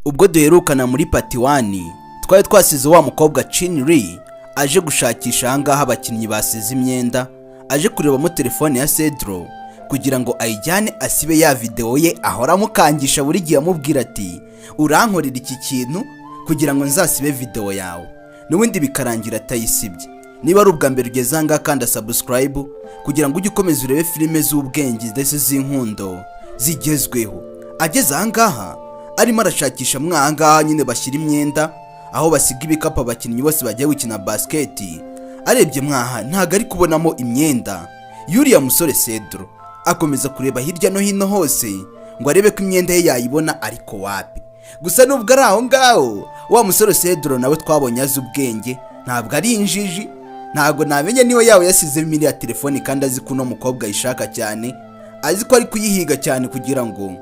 Ubwo duherukana muri part 1, twari twasize wa mukobwa Chinri aje gushakisha ahangaha abakinnyi basize imyenda, aje kurebamo telefone ya Cedro kugira ngo ayijyane asibe ya videwo ye ahora amukangisha buri gihe, amubwira ati: "Urankorera iki kintu kugira ngo nzasibe videwo yawe." N'ubundi bikarangira atayisibye. Niba ari ubwa mbere ugeze ahangaha, kanda subscribe kugira ngo ujye ukomeza urebe filime z'ubwenge ndetse z'inkundo zigezweho. Ageze ahangaha arimo arashakisha mwahangaha nyine bashyira imyenda, aho basiga ibikapu abakinnyi bose bagiye gukina basiketi. Arebye mwaha ntabwo ari kubonamo imyenda y'uriya musore Cedro. Akomeza kureba hirya no hino hose ngo arebe ko imyenda ye yayibona, ariko wapi. Gusa nubwo ari aho ngaho, wa musore Cedro nawe twabonye azi ubwenge, ntabwo ari injiji. Ntabwo namenya niba yaba yasizemo iriya telefoni kandi azi ko uno mukobwa ayishaka cyane, azi ko ari kuyihiga cyane kugira ngo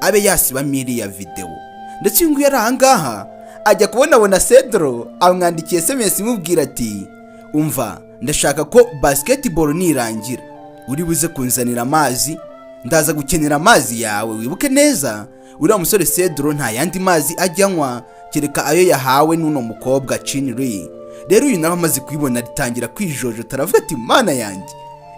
abe yasibamo iriya videwo. Ndetse uyu nguyu ari ahangaha, ajya kubonabona Cedro amwandikiye SMS imubwira ati: "Umva, ndashaka ko basketball nirangira uri buze kunzanira amazi, ndaza gukenera amazi yawe." Wibuke neza, uriya musore Cedro nta yandi mazi ajya anywa kereka ayo yahawe n'uno mukobwa Chinri. Rero uyu nawe amaze kuyibona ritangira kwijojota, aravuga ati: "Mana yanjye,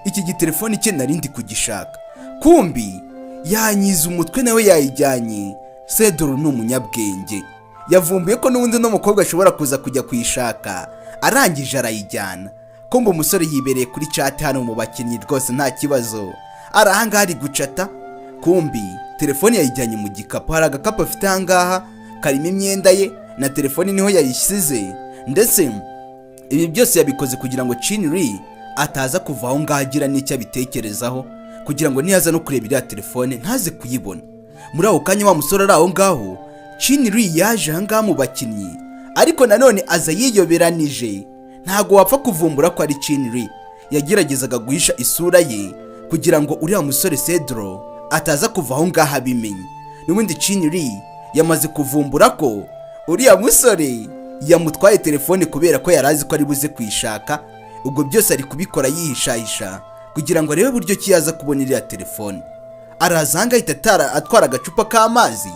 iki gitelefoni cye nari ndi kugishaka, kumbi yanyize umutwe, nawe yayijyanye." Cedro ni umunyabwenge, yavumbuye ko n'ubundi uno mukobwa ashobora kuza kujya kuyishaka, arangije arayijyana. Kumva umusore yibereye kuri chat hano mu bakinnyi, rwose nta kibazo, ari ahangaha ari gucata, kumbi telefoni yayijyanye mu gikapu. Hari agakapu afite ahangaha karimo imyenda ye na telefoni niho yayisize. Ndetse ibi byose yabikoze kugira ngo Chinri ataza kuva aho ngaho agira n'icyo abitekerezaho, kugira ngo niyaza no kureba iriya telefone ntaze kuyibona. Muri ako kanya wa musore ari aho ngaho, Chinri yaje aha ngaha mu bakinnyi, ariko nanone aza yiyoberanije, ntabwo wapfa kuvumbura ko ari Chinri. Yageragezaga guhisha isura ye kugira ngo uriya musore Cedro ataza kuva aho ngaho abimenye. N'ubundi Chinri yamaze kuvumbura ko uriya musore yamutwaye telefone kubera ko yari azi ko ari buze kuyishaka. Ubwo byose ari kubikora yihishahisha kugira ngo arebe uburyo ki yaza kubona iriya telefone. Araza ahangaha ahita atwara agacupa k'amazi,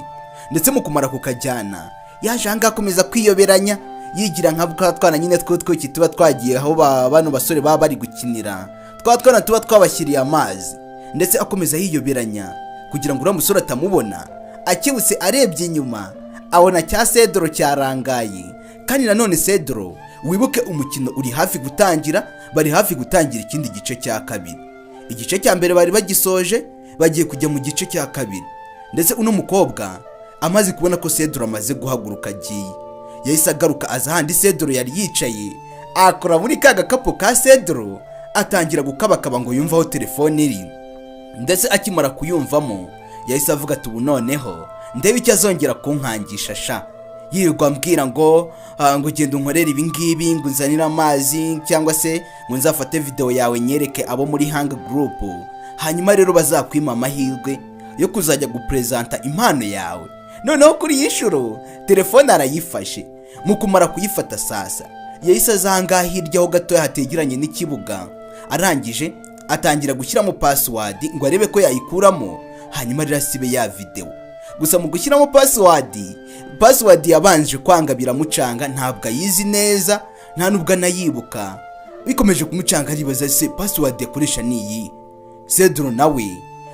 ndetse mu kumara kukajyana yaje ahangaha akomeza kwiyoberanya, yigira nka bwa twana nyine tw'utwuki tuba twagiye aho bano basore baba bari gukinira, twa twana tuba twabashyiriye amazi. Ndetse akomeza yiyoberanya kugira ngo uriya musore atamubona. Akebutse arebye inyuma abona cya Cedro cyarangaye. Kandi nanone Cedro, wibuke umukino uri hafi gutangira, bari hafi gutangira ikindi gice cya kabiri. Igice cya mbere bari bagisoje, bagiye kujya mu gice cya kabiri. Ndetse uno mukobwa amaze kubona ko Cedro amaze guhaguruka agiye, yahise agaruka aza ahandi Cedro yari yicaye, akora muri ka gakapu ka Cedro, atangira gukabakaba ngo yumve aho telefone iri. Ndetse akimara kuyumvamo yahise avuga ati: "Ubu noneho ndebe icyo azongera kunkangisha sha, yirirwa ambwira ngo ngo genda unkorere ibi ngibi, ngo unzanire amazi, cyangwa se ngo nzafate videwo yawe nyereke abo muri Hang Group, hanyuma rero bazakwima amahirwe yo kuzajya guperezanta impano yawe." Noneho kuri iyi nshuro telefone arayifashe. Mu kumara kuyifata sasa yahise aza ahangaha hirya ho gatoya hategeranye n'ikibuga, arangije atangira gushyiramo password ngo arebe ko yayikuramo, hanyuma rero asibe ya videwo. Gusa mu gushyiramo password, password yabanje kwanga, biramucanga, ntabwo ayizi neza, nta nubwo anayibuka. Bikomeje kumucanga, aribaza: "Se password yakoresha ni iyi?" Cedro nawe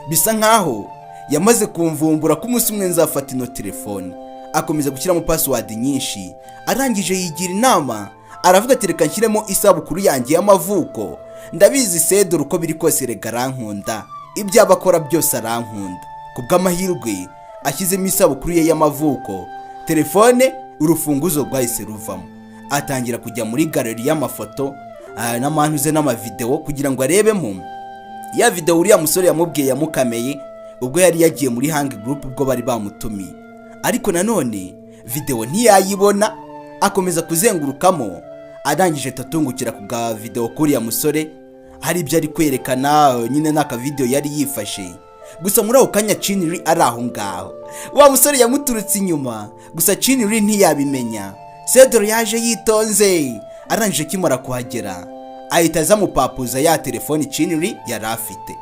bisa nkaho yamaze kumvumbura ko umunsi umwe nzafata ino telefone. Akomeza gushyiramo password nyinshi, arangije yigira inama, aravuga ati: "Reka nshyiremo isabukuru yanjye y'amavuko. Ndabizi Cedro uko biri kose rega arankunda, ibyo aba akora byose arankunda." Ku bw'amahirwe ashyizemo isabukuru ye y'amavuko, telefone urufunguzo rwahise ruvamo. Atangira kujya muri gallery y'amafoto n'amantuze n'amavidewo kugira ngo arebemo ya videwo uriya musore yamubwiye yamukameye ubwo yari yagiye muri Hang Group, ubwo bari bamutumiye. Ariko nanone videwo ntiyayibona. Akomeza kuzengurukamo, arangije atungukira ku ga videwo k'uriya musore, hari ibyo ari kwerekana nyine n'akavidewo yari yifashe. Gusa muri ako kanya Chinri ari aho ngaho, wa musore yamuturutse inyuma, gusa Chinri ntiyabimenya. Cedro yaje yitonze, arangije akimara kuhagera ahita aza amupapuza ya telefoni Chinri yari afite.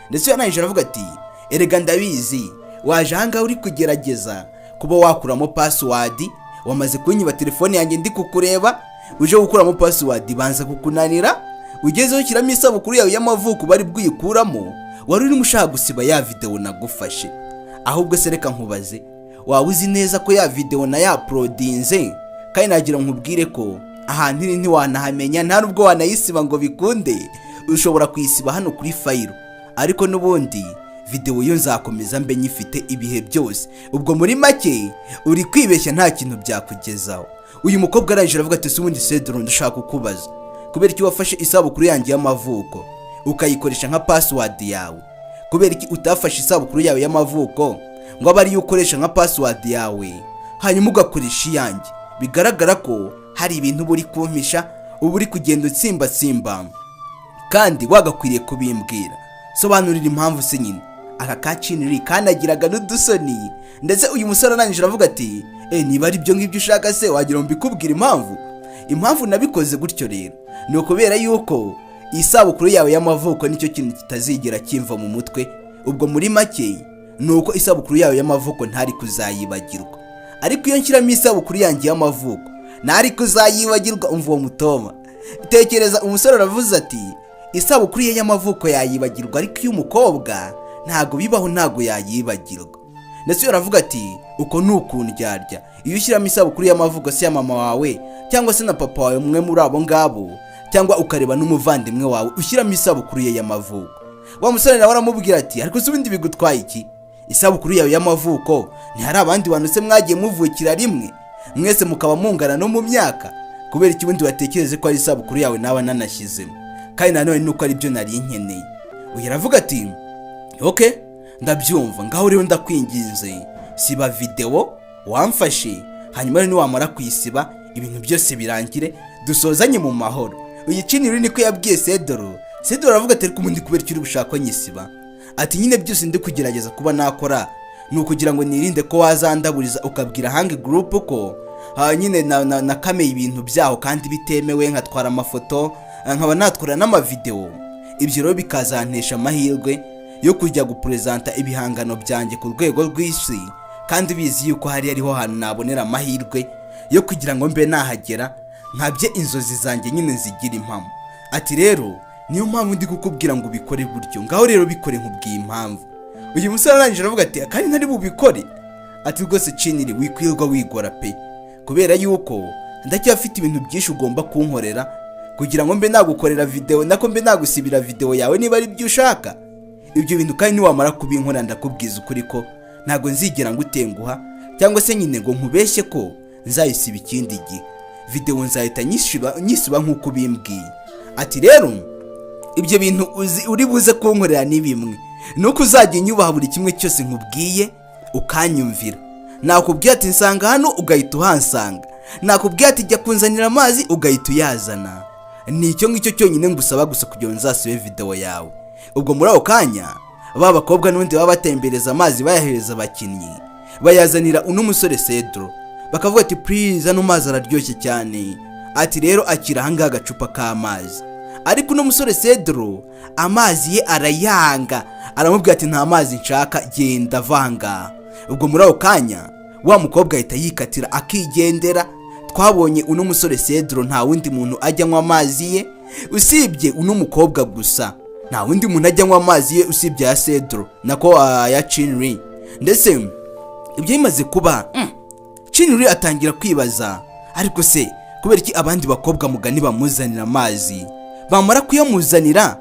Ndetse yarangije aravuga ati: "Erega ndabizi, waje ahangaha uri kugerageza Kuba wakuramo password, wamaze kunyiba telefone yanjye ndi kukureba. Uje gukuramo password banza kukunanira, ugezeho ushyiramo isabukuru yawe y'amavuko bari bwiyikuramo. Wari urimo ushaka gusiba ya videwo nagufashe. Ahubwo se reka nkubaze, waba uzi neza ko ya videwo nayauploadinze? Kandi nagira nkubwire ko ahantu iri ntiwanahamenya, nta nubwo wanayisiba ngo bikunde. Ushobora kuyisiba hano kuri file, ariko n'ubundi videwo yo nzakomeza mbe nyifite ibihe byose. Ubwo muri make uri kwibeshya, nta kintu byakugezaho. Uyu mukobwa arangije aravuga ati: "Se ubundi Cedro, ndashaka kukubaza, kubera iki wafashe isabukuru yanjye y'amavuko ukayikoresha nka password yawe? Kubera iki utafashe isabukuru yawe y'amavuko ngo abe ariyo ukoresha nka password yawe, hanyuma ugakoresha iyanjye? Bigaragara ko hari ibintu uba uri kumpisha, uba uri kugenda utsimbatsimba, kandi wagakwiriye kubimbwira. Sobanurira impamvu." Se nyine aka kaciniri kanagiraga n'udusoni. Ndetse uyu musore arangije aravuga ati: "E, niba ari ibyo ngibyo ushaka se, wagira ngo mbikubwire impamvu? Impamvu nabikoze gutyo rero ni ukubera yuko isabukuru yawe y'amavuko nicyo kintu kitazigera kimva mu mutwe. Ubwo muri make ni uko isabukuru yawe y'amavuko ntari kuzayibagirwa, ariko iyo nshyiramo isabukuru yanjye y'amavuko ntari kuzayibagirwa." Umva uwo mutoma, tekereza, umusore aravuze ati isabukuru ye y'amavuko yayibagirwa, ariko iyo umukobwa ntago bibaho, ntago yayibagirwa. Ndetse uyu aravuga ati: "Uko ni ukundyarya. Iyo ushyiramo isabukuru y'amavuko se ya mama wawe cyangwa se na papa wawe, umwe muri abo ngabo, cyangwa ukareba n'umuvandimwe wawe ushyiramo isabukuru ye y'amavuko." Wa musore nawe aramubwira ati: "Ariko se ubundi bigutwaye iki? Isabukuru yawe y'amavuko, ntihari abandi bantu se mwagiye muvukira rimwe, mwese mukaba mungana no mu myaka? Kubera iki ubundi watekereze ko ari isabukuru yawe naba nanashyizemo? Kandi nanone nuko ari byo nari nkeneye." Uyu aravuga ati: "Ok, ndabyumva. Ngaho rero ndakwinginze, siba videwo wamfashe, hanyuma rero niwamara kuyisiba ibintu byose birangire, dusozanye mu mahoro." Uyu Ciniri niko yabwiye Cedro. Cedro aravuga ati: "Ariko ubundi kubera icyo uri gushaka ko nyisiba?" Ati: "Nyine byose ndi kugerageza kuba nakora ni ukugira ngo nirinde ko wazandaburiza ukabwira Hangi Group ko nyine nakameye ibintu byaho kandi bitemewe, nkatwara amafoto, nkaba natwara n'amavidewo. Ibyo rero bikazantesha amahirwe yo kujya gupresenta ibihangano byanjye ku rwego rw'isi, kandi bizi yuko hari ariho hantu nabonera amahirwe yo kugira ngo mbe nahagera, nkabye inzozi zanjye nyine zigira impamo." Ati: "Rero niyo mpamvu ndi kukubwira ngo ubikore gutyo. Ngaho rero bikore, nkubwiye impamvu." Uyu musore arangije aravuga ati: "Kandi ntari bubikore." Ati: "Rwose Ciniri, wikwirwa wigora pe, kubera yuko ndacyafite ibintu byinshi ugomba kunkorera kugira ngo mbe nagukorera videwo, nako mbe nagusibira videwo yawe niba ari byo ushaka. Ibyo bintu kandi niwamara kubinkora, ndakubwiza ukuri ko ntabwo nzigera ngutenguha cyangwa se nyine ngo nkubeshye ko nzayisiba ikindi gihe. Videwo nzahita nyisiba nk'uko ubimbwiye." Ati: "Rero ibyo bintu uzi uri buze kunkorera ni bimwe, ni uko uzajya unyubaha buri kimwe cyose nkubwiye, ukanyumvira. Nakubwiye ati nsanga hano, ugahita uhansanga. Nakubwiye ati jya kunzanira amazi, ugahita uyazana. Ni icyo ngicyo cyonyine ngusaba gusa kugira ngo nzasibe videwo yawe." Ubwo muri ako kanya ba bakobwa n'ubundi baba batembereza amazi bayahereza abakinnyi, bayazanira uno musore Cedro, bakavuga ati: "Please, ano mazi araryoshye cyane." Ati: "Rero akira ahangaha agacupa k'amazi." Ariko uno musore Cedro amazi ye arayanga, aramubwira ati: "Nta mazi nshaka, genda vanga." Ubwo muri ako kanya wa mukobwa ahita yikatira akigendera. Twabonye uno musore Cedro nta wundi muntu ajya anywa amazi ye usibye uno mukobwa gusa. Nta wundi muntu ajya anywa amazi ye usibye aya Cedro, nako aya Chinri. Ndetse ibyo bimaze kuba, Chinri atangira kwibaza: ariko se kubera iki abandi bakobwa mugani bamuzanira amazi, bamara kuyamuzanira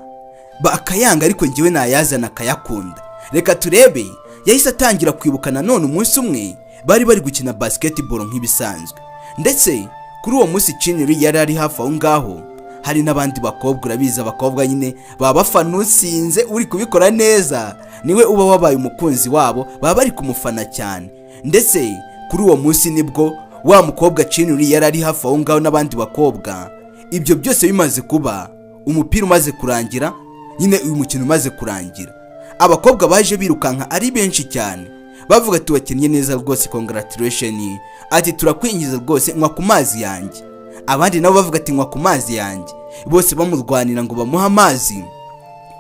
bakayanga, ariko njyewe nayazana akayakunda? Reka turebe. Yahise atangira kwibuka nanone umunsi umwe bari bari gukina basketball nk'ibisanzwe. Ndetse kuri uwo munsi Chinri yari ari hafi aho ngaho, hari n'abandi bakobwa. Urabizi, abakobwa nyine baba bafana utsinze, uri kubikora neza niwe uba wabaye umukunzi wabo, baba bari kumufana cyane. Ndetse kuri uwo munsi nibwo wa mukobwa Chinri yari ari hafi aho ngaho n'abandi bakobwa. Ibyo byose bimaze kuba, umupira umaze kurangira nyine, uyu mukino umaze kurangira, abakobwa baje birukanka ari benshi cyane, bavuga ati: "Wakinnye neza rwose, congratulation." Ati: "Turakwinjiza rwose, nywa ku mazi yanjye." Abandi nabo bavuga ati: "Nywa ku mazi yanjye." Bose bamurwanira ngo bamuhe amazi,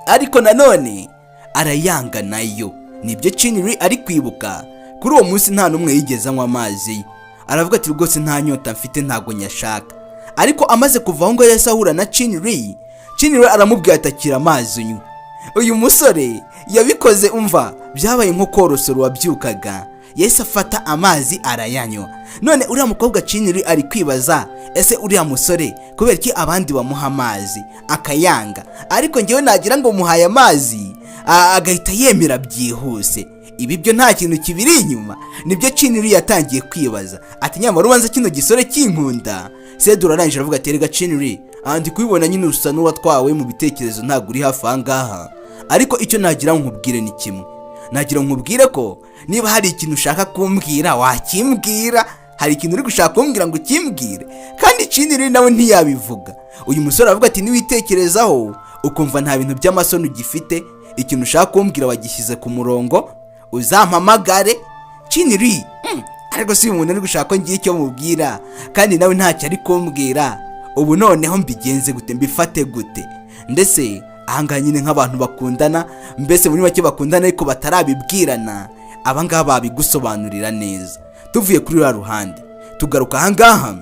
ariko nanone arayanga nayo. Nibyo Chinri ari kwibuka. Kuri uwo munsi nta n'umwe yigeze anywa amazi ye. Aravuga ati: "Rwose nta nyota mfite, ntabwo nyashaka." Ariko amaze kuva aho ngaho yahise ahura na Chinri. Chinri aramubwira ati: "Akira amazi unywe." Uyu musore yabikoze, umva, byabaye nko korosora uwabyukaga. Yahise afata amazi arayanywa. None uriya mukobwa Chinri ari kwibaza: "Ese uriya musore kubera iki abandi bamuha amazi akayanga, ariko ngewe nagira ngo muhaye amazi agahita yemera byihuse? Ibi byo nta kintu kibiri inyuma?" Nibyo Chinri yatangiye kwibaza, ati: "Nyamara ubanza kino gisore kinkunda." Cedro arangije aravuga ati: "Erega Chinri, ndi kubibona nyine usa n'uwatwawe mu bitekerezo, ntabwo uri hafi aha ngaha. Ariko icyo nagira ngo nkubwire ni kimwe, nagira ngo nkubwire ko niba hari ikintu ushaka kumbwira wakimbwira. Hari ikintu uri gushaka kumbwira ngo ukimbwire?" Kandi Chinri nawe ntiyabivuga. Uyu musore aravuga ati: "Niwitekerezaho ukumva nta bintu by'amasoni ugifite, ikintu ushaka kumbwira wagishyize ku murongo, uzampamagare." Chinri: "Ariko si uyu muntu ari gushaka ko ngira icyo mubwira kandi nawe ntacyo ari kumbwira? Ubu noneho mbigenze gute? Mbifate gute?" Ndetse ahangaha nyine nk'abantu bakundana, mbese muri make bakundana ariko batarabibwirana, abangaba babigusobanurira neza. Tuvuye kuri ruriya ruhande tugaruka ahangaha.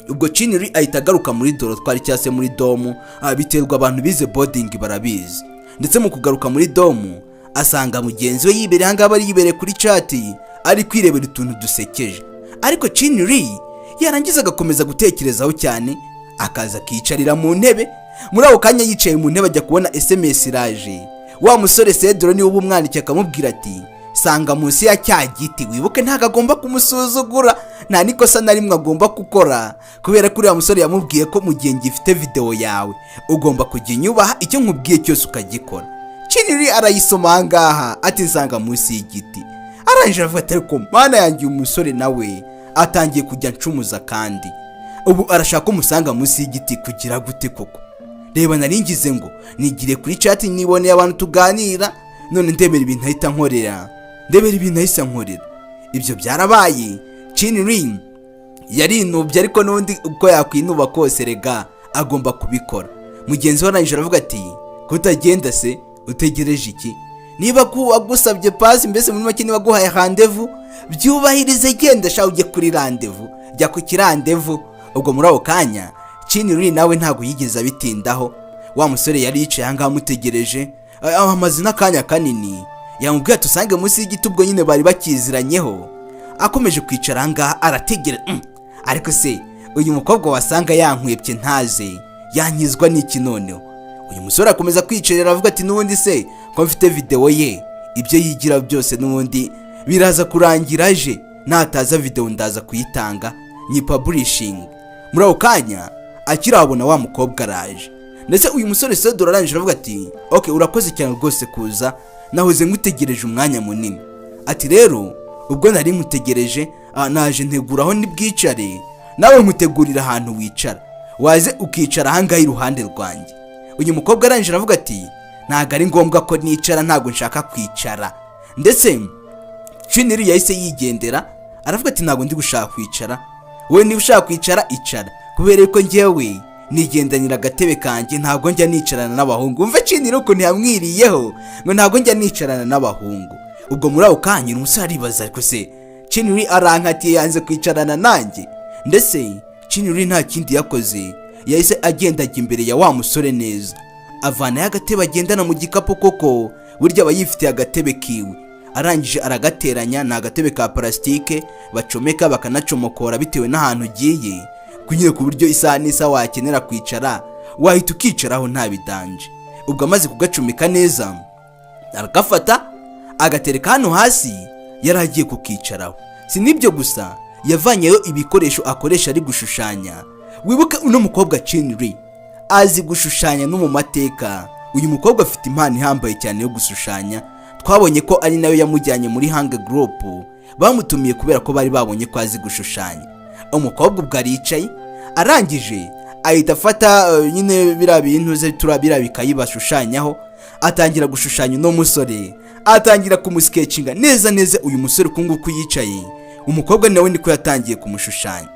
Ubwo Chinri ahita agaruka muri dortoir cyangwa se muri dorm, biterwa, abantu bize boarding barabizi. Ndetse mu kugaruka muri dorm asanga mugenzi we yibereye ahangaha, ari yibereye kuri chat, ari kwirebera utuntu dusekeje. Ariko Chinri yarangiza agakomeza gutekerezaho cyane, akaza akiyicarira mu ntebe. Muri ako kanya yicaye mu ntebe, ajya kubona SMS iraje. Wa musore Cedro niwe uba umwandikiye, akamubwira ati: "Sanga munsi ya cya giti." Wibuke, ntabwo agomba kumusuzugura, nta n'ikosa na rimwe agomba gukora, kubera ko uriya musore yamubwiye ko mu gihe ngifite videwo yawe ugomba kujya inyubaha, icyo nkubwiye cyose ukagikora. Chinri arayisoma ahangaha ati: "Nsanga munsi y'igiti." Arangije aravuga ati: "Ariko Mana yanjye, uyu musore nawe atangiye kujya ncumuza, kandi ubu arashaka ko musanga munsi y'igiti kugira gute koko? Reba, nari ngize ngo nigire kuri chat niboneye abantu tuganira, none ndebera ibintu ahita nkorera, ndebera ibintu ahise nkorera." Ibyo byarabaye. Chinri yarinubye, ariko n'undi uko yakwinuba kose rega agomba kubikora. Mugenzi we arangije aravuga ati: "Kutagenda se utegereje iki? Niba agusabye pasi, mbese muri make niba aguhaye rendez-vous, byubahirize, genda sha ujye kuri rendez-vous, jya ku kirendez-vous." Ubwo muri ako kanya Chinri nawe ntabwo yigeze abitindaho. Wa musore yari yicaye ahangaha amutegereje, amaze n'akanya kanini. Yamubwiye ati: "Usange munsi y'igiti." Ubwo nyine bari bakiziranyeho. Akomeje kwicara ahangaha arategera. Ariko se uyu mukobwa wasanga yankwebye ntaze, yankizwa n'iki noneho?" Uyu musore akomeza kwicarira, aravuga ati: "N'ubundi se ko mfite videwo ye, ibyo yigira byose n'ubundi biraza kurangira aje. Nataza videwo ndaza kuyitanga nyipublishinga." Muri ako kanya akirahabona wa mukobwa araje. Ndetse uyu musore Cedro arangije aravuga ati: "Ok, urakoze cyane rwose kuza, nahoze ngutegereje umwanya munini." Ati: "Rero ubwo nari nkutegereje, naje ntegura aho nibwicare, nawe nkutegurira ahantu wicara, waze ukicara ahangaha iruhande rwanjye." Uyu mukobwa arangije aravuga ati: "Ntabwo ari ngombwa ko nicara, ntabwo nshaka kwicara." Ndetse Chinri yahise yigendera, aravuga ati: "Ntabwo ndi gushaka kwicara, wowe niba ushaka kwicara icara, kubera ko njyewe nigendanira agatebe kanjye, ntabwo njya nicarana n'abahungu." Umve Chinri ukuntu yamwiriyeho ngo ntabwo njya nicarana n'abahungu. Ubwo muri ako kanya umusore aribaza: "Ariko se Chinri arankatiye, yanze kwicarana nanjye?" Ndetse Chinri nta kindi yakoze, yahise agenda ajya imbere ya wa musore neza, avanayo agatebe agendana mu gikapu, koko burya aba yifitiye agatebe kiwe. Arangije aragateranya. Ni agatebe ka parasitike bacomeka bakanacomokora bitewe n'ahantu ugiye kunyine, ku buryo isaha n'isaha wakenera kwicara wahita ukicaraho nta bidanje. Ubwo amaze kugacomeka neza, aragafata agatereka hano hasi yari agiye kukicaraho. Si n'ibyo gusa, yavanyeyo ibikoresho akoresha ari gushushanya. Wibuke uno mukobwa Chinri azi gushushanya no mu mateka. Uyu mukobwa afite impano ihambaye cyane yo gushushanya. Twabonye ko ari nayo yamujyanye muri Hanga Group, bamutumiye kubera ko bari babonye ko azi gushushanya. Umukobwa ubwo aricaye, arangije ahita afata nyine biriya bintu ze turiya biriya bikayi bashushanyaho, atangira gushushanya uno musore, atangira kumusketchinga neza neza. Uyu musore uku nguku yicaye, umukobwa nawe niko yatangiye kumushushanya.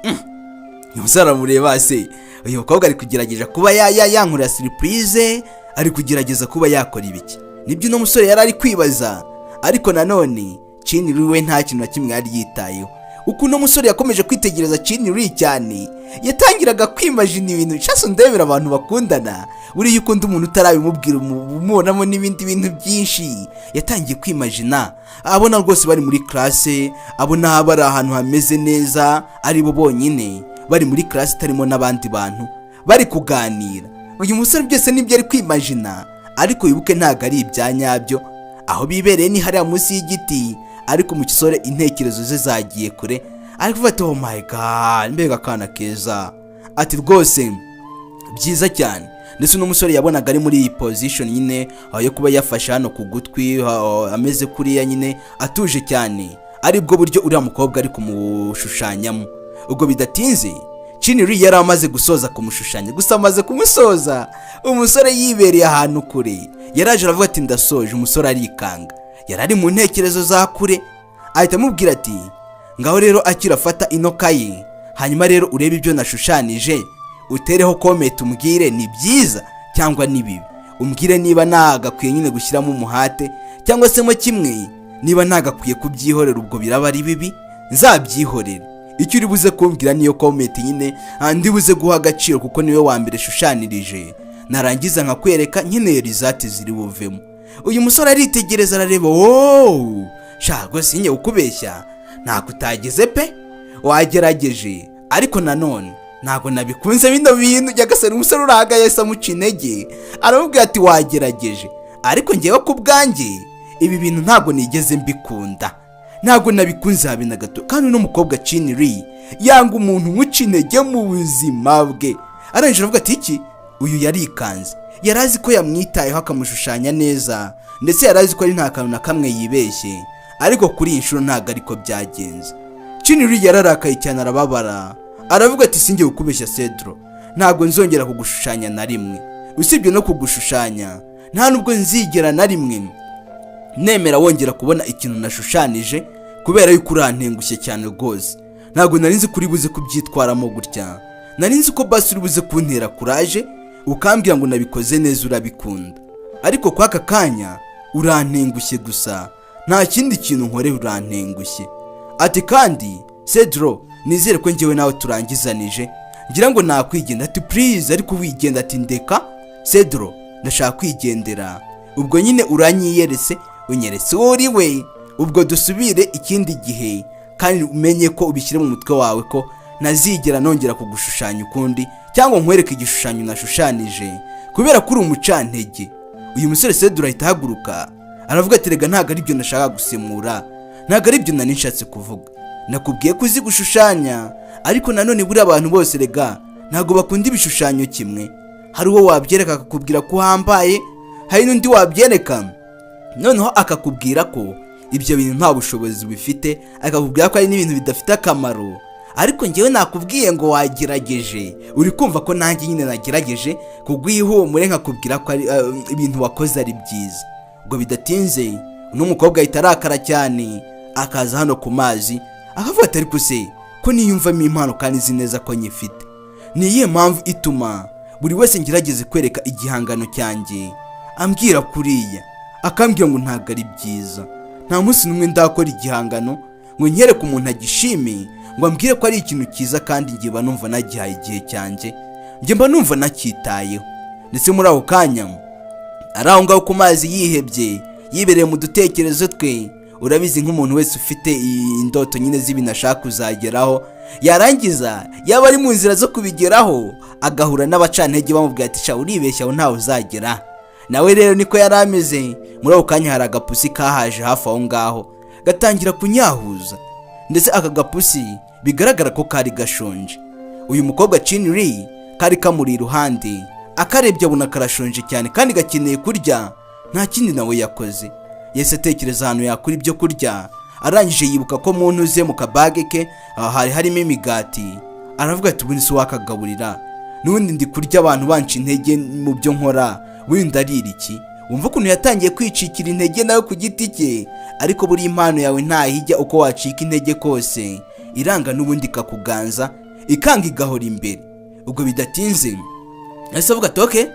Umusore aramureba: "Se uyu mukobwa ari kugerageza kuba yankorera surprise, ari kugerageza kuba yakora ibiki?" Nibyo uno musore yari ari kwibaza. Ariko nanone Chin we nta kintu na kimwe yari yitayeho. Ukuntu umusore yakomeje kwitegereza Chin cyane, yatangiraga kwimajina ibintu nshatse. Ndebera abantu bakundana, buriya ukunda umuntu utarabimubwira umubonamo n'ibindi bintu byinshi. Yatangiye kwimajina, abona rwose bari muri classe, abona bari ahantu hameze neza, ari bo bonyine bari muri classe itarimo n'abandi bantu, bari kuganira. Uyu musore byose nibyo ari kwimajina, ariko wibuke ntabwo ari ibya nyabyo. Aho bibereye ni hariya munsi y'igiti, ariko mu kisore intekerezo ze zagiye kure. Ari kuvuga ati: "Oh my God, mbega akana keza!" Ati: "Rwose byiza cyane." Ndetse uno musore yabonaga ari muri iyi position nyine yo kuba yafashe hano ku gutwi, ameze kuriya nyine atuje cyane, aribwo buryo uriya mukobwa ari kumushushanyamo. Ubwo bidatinze Chiniri yari amaze gusoza kumushushanya. Gusa amaze kumusoza, umusore yibereye ahantu kure. Yaraje aravuga ati: "Ndasoje." Umusore arikanga, yari ari mu ntekerezo za kure. Ahita amubwira ati: "Ngaho rero akira, afata ino kayi, hanyuma rero urebe ibyo nashushanije, utereho comment, umbwire ni byiza cyangwa ni bibi, umbwire niba nagakwiye nyine gushyiramo umuhate cyangwa se mo kimwe niba nagakwiye kubyihorera. Ubwo biraba ari bibi nzabyihorere. Icyo uri buze kumbwira niyo comment nyine ndi buze guha agaciro, kuko niwe wa mbere shushanirije, narangiza nkakwereka nkeneye result ziri buvemo." Uyu musore aritegereza, arareba: "Wooo sha, rwose sinjye kukubeshya, ntabwo utageze pe, wagerageje, ariko nanone ntabwo nabikunze bino bintu." Nyagasani, umusore urahagaye yahise amuca intege, aramubwira ati: "Wagerageje, ariko ngewe ku bwanjye ibi bintu ntabwo nigeze mbikunda, ntabwo nabikunze habe na gato." Kandi uno mukobwa Chiniri yanga umuntu umuca intege mu buzima bwe. Arangije aravuga ati: "Iki?" Uyu yarikanze. Yari azi ko yamwitayeho akamushushanya neza, ndetse yari azi ko ari nta kantu na kamwe yibeshye, ariko kuri iyi nshuro ntabwo ariko byagenze. Chiniri yararakaye cyane, arababara, aravuga ati: "Sinjye kukubeshya Cedro, ntabwo nzongera kugushushanya na rimwe. Usibye no kugushushanya, nta nubwo nzigera na rimwe nemera wongera kubona ikintu nashushanije, kubera yuko urantengushye cyane rwose. Ntabwo nari nzi ko uri buze kubyitwaramo gutya. Nari nzi ko basi uri buze kuntera courage, ukambwira ngo nabikoze neza, urabikunda, ariko kwa aka kanya urantengushye gusa, nta kindi kintu nkorera, urantengushye." Ati: "Kandi Cedro, nizere ko njyewe nawe turangizanije, ngira ngo nakwigenda." Ati: "Please, ariko wigenda." Ati: "Ndeka Cedro, ndashaka kwigendera. Ubwo nyine uranyiyeretse, unyeretse uwo uri we. Ubwo dusubire ikindi gihe, kandi umenye ko ubishyire mu mutwe wawe ko ntazigera nongera kugushushanya ukundi cyangwa nkwereke igishushanyo nashushanije, kubera ko uri umucantege." Uyu musore Cedro ahita ahaguruka, aravuga ati: "Rega ntabwo aribyo nashaka gusemura, ntabwo aribyo nari nshatse kuvuga. Nakubwiye ko uzi gushushanya, ariko nanone buriya abantu bose rega ntabwo bakunda ibishushanyo kimwe. Hari uwo wabyereka akakubwira ko uhambaye, hari n'undi wabyereka noneho akakubwira ko ibyo bintu nta bushobozi bifite, akakubwira ko ari n'ibintu bidafite akamaro. Ariko ngewe nakubwiye ngo wagerageje, uri kumva ko nanjye nyine nagerageje kuguha ihumure, nkakubwira ko ari ibintu wakoze ari byiza." Ubwo bidatinze uno mukobwa ahita arakara cyane, akaza hano ku mazi, akavuga ati: "Ariko se ko niyumvamo impano kandi nzi neza ko nyifite, ni iyihe mpamvu ituma buri wese ngerageze kwereka igihangano cyanjye ambwira kuriya, akambwira ngo ntabwo ari byiza? Nta munsi n'umwe ndakora igihangano ngo nyereke umuntu agishime, ngo ambwire ko ari ikintu cyiza, kandi njye mba numva nagihaye igihe cyanjye, njye mba numva nacyitayeho." Ndetse muri ako kanya ari aho ngaho ku mazi, yihebye, yibereye mu dutekerezo twe. Urabizi, nk'umuntu wese ufite indoto nyine z'ibintu ashaka kuzageraho, yarangiza yaba ari mu nzira zo kubigeraho agahura n'abacantege bamubwira ati: "Sha, uribeshya, aho ntawe uzagera." Nawe rero niko yari ameze. Muri ako kanya hari agapusi kahaje hafi aho ngaho, gatangira kunyahuza. Ndetse aka gapusi bigaragara ko kari gashonje. Uyu mukobwa Chinri kari kamuri iruhande, akarebye abona karashonje cyane kandi gakeneye kurya. Nta kindi nawe yakoze, yahise atekereza ahantu yakura ibyo kurya. Arangije yibuka ko mu ntuze mu kabage ke hari harimo imigati. Aravuga ati: "Ubundi se wakagaburira? N'ubundi ndi kurya abantu banca intege mu byo nkora, ubundi ndarira iki?" Wumva ukuntu yatangiye kwicikira intege nawe ku giti cye. Ariko buriya impano yawe ntahijya, uko wacika intege kose iranga n'ubundi ikakuganza, ikanga igahora imbere. Ubwo bidatinze yahise avuga ati: "Okay,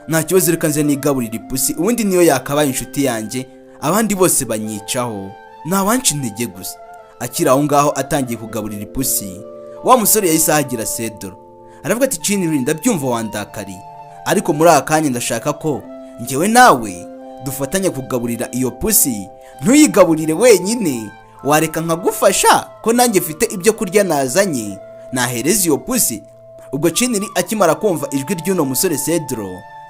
nta kibazo, reka nze nigaburira ipusi, ubundi niyo yakabaye inshuti yanjye, abandi bose banyicaho." Ntawanca intege gusa. Akiri aho ngaho atangiye kugaburira ipusi, wa musore yahise ahagira Cedro, aravuga ati: "Ciniri, ndabyumva wandakariye, ariko muri aka kanya ndashaka ko njyewe nawe dufatanya kugaburira iyo pusi. Ntuyigaburire wenyine, wareka nkagufasha, ko nanjye mfite ibyo kurya nazanye nahereza iyo pusi?" Ubwo Ciniri akimara kumva ijwi ry'uno musore Cedro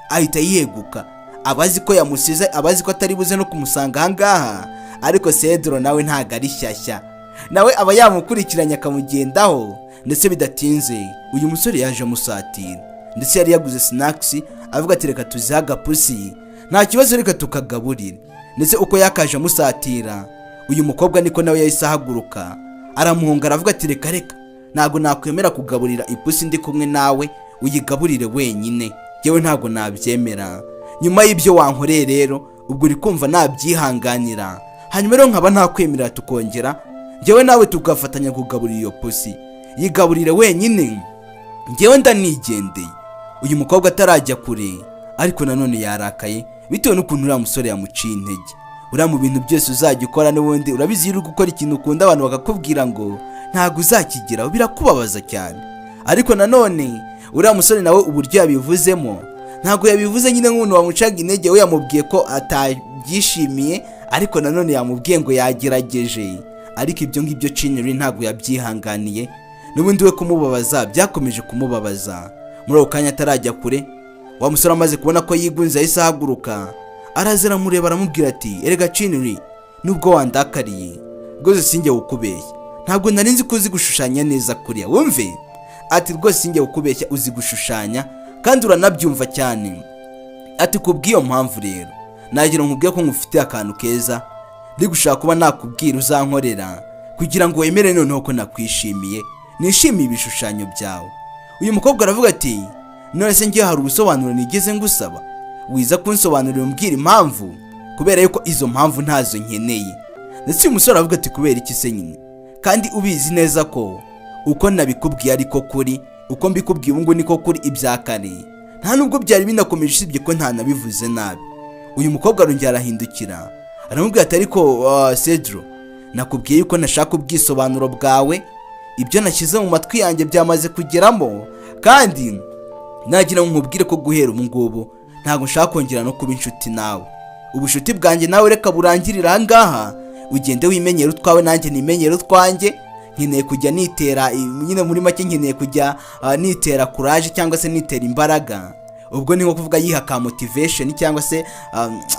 ahita yeguka, abazi ko yamusize, abazi ko atari buze no kumusanga ahangaha. Ariko Cedro nawe ntago ari shyashya, nawe aba yamukurikiranye akamugendaho. Ndetse bidatinze uyu musore yaje amusatira, ndetse yari yaguze snacks, avuga ati: "Reka tuzihe agapusi, nta kibazo, reka tukagaburire." Ndetse uko yakaje amusatira, uyu mukobwa niko nawe yahise ahaguruka aramuhunga, aravuga ati: "Reka reka, ntabwo nakwemera kugaburira ipusi ndi kumwe nawe, uyigaburire wenyine, yewe ntabwo nabyemera. Nyuma y'ibyo wankoreye rero, ubwo uri kumva nabyihanganira? Hanyuma rero nkaba ntakwemerera tukongera njyewe nawe tugafatanya kugaburira iyo pusi. Yigaburire wenyine, njyewe ndanigendeye." Uyu mukobwa atarajya kure, ariko nanone yarakaye bitewe n'ukuntu uriya musore yamuciye intege. Uriya mu bintu byose uzajya ukora, n'ubundi urabizi, iyo uri gukora ikintu ukunda abantu bakakubwira ngo ntabwo uzakigeraho, birakubabaza cyane. Ariko nanone uriya musore nawe uburyo yabivuzemo, ntabwo yabivuze nyine nk'umuntu wamucaga intege. We yamubwiye ko atabyishimiye, ariko nanone yamubwiye ngo yagerageje. Ariko ibyo ngibyo Cineri ntabwo yabyihanganiye, n'ubundi we kumubabaza byakomeje kumubabaza. Muri ako kanya atarajya kure, wa musore amaze kubona ko yigunze yahise ahaguruka, araza aramureba, aramubwira ati: "Erega Cineri, nubwo wandakariye, rwose sinjye kukubeshya, ntabwo nari nzi ko uzi gushushanya neza kuriya." Wumve ati: "Rwose sinjye kukubeshya, uzi gushushanya kandi uranabyumva cyane." Ati: "Kubw'iyo mpamvu rero nagira ngo nkubwire ko ngufitiye akantu keza ndi gushaka kuba nakubwira uzankorera kugira ngo wemere noneho ko nakwishimiye, nishimiye ibishushanyo byawe." Uyu mukobwa aravuga ati: "None se ngiye hari ubusobanuro nigeze ngusaba? Wiza kunsobanurira umbwira impamvu, kubera yuko izo mpamvu ntazo nkeneye." Ndetse uyu musore aravuga ati: "Kubera iki se nyine, kandi ubizi neza ko uko nabikubwiye ariko kuri uko mbikubwiye ubu ngubu niko kuri? Ibya kare nta nubwo byari binakomeje, usibye ko ntanabivuze nabi." Uyu mukobwa arongera arahindukira, aramubwira ati: "Ariko Cedro, nakubwiye yuko ntashaka ubwisobanuro bwawe. Ibyo nashyize mu matwi yanjye byamaze kugeramo, kandi nagira ngo nkubwire ko guhera ubu ngubu ntabwo nshaka kongera no kuba inshuti nawe. Ubushuti bwanjye nawe reka burangirire aha ngaha. Ugende wimenyere utwawe, nanjye nimenyere utwanjye. Nkeneye kujya nitera nyine, muri make nkeneye kujya nitera courage cyangwa se nitera imbaraga." Ubwo ni nko kuvuga yiha ka motivation cyangwa se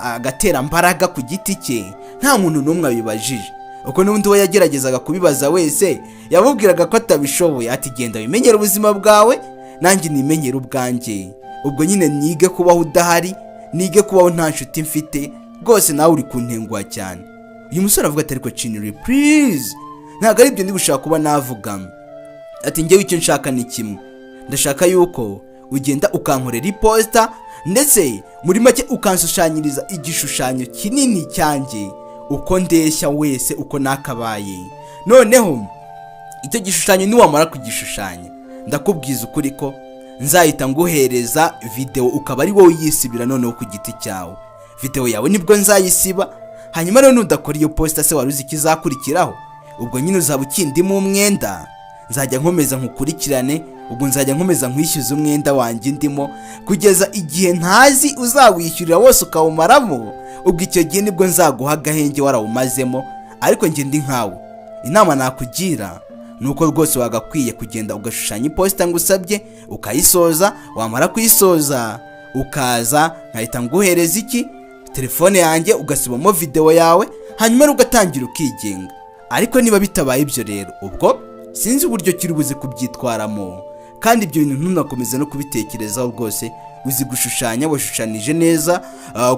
agaterambaraga ku giti cye, nta muntu n'umwe abibajije, uko n'undi we yageragezaga kubibaza wese yamubwiraga ko atabishoboye. Ati: "Genda wimenyere ubuzima bwawe, nanjye nimenyere ubwanjye. Ubwo nyine nige kubaho udahari, nige kubaho nta nshuti mfite. Rwose nawe uri kuntenguha cyane." Uyu musore avuga ati: "Ariko Ciniri, please, ntabwo ari ibyo ndi gushaka kuba navuga." Ati: "Njyewe icyo nshaka ni kimwe, ndashaka yuko ugenda ukankorera iposita, ndetse muri make ukanshushanyiriza igishushanyo kinini cyanjye uko ndeshya wese, uko nakabaye. Noneho icyo gishushanyo niwamara kugishushanya, ndakubwiza ukuri ko nzahita nguhereza videwo, ukaba ari wowe uyisibira noneho ku giti cyawe. Videwo yawe nibwo nzayisiba. Hanyuma rero nudakora iyo posita se, wari uzi ikizakurikiraho? Ubwo nyine uzaba ukindimo umwenda, nzajya nkomeza nkukurikirane. Ubwo nzajya nkomeza nkwishyuza umwenda wanjye ndimo kugeza igihe ntazi uzawishyurira wose ukawumaramo. Ubwo icyo gihe nibwo nzaguha agahenge warawumazemo. Ariko njye ndi nkawe, inama nakugira ni uko rwose wagakwiye kugenda ugashushanya iposita ngusabye, ukayisoza. Wamara kuyisoza ukaza nkahita nguhereza iki telefone yanjye, ugasibamo videwo yawe, hanyuma rero ugatangira ukigenga. Ariko niba bitabaye ibyo rero, ubwo sinzi uburyo kiri buze kubyitwaramo. Kandi ibyo bintu ntunakomeze no kubitekerezaho. Rwose uzi gushushanya, washushanyije neza,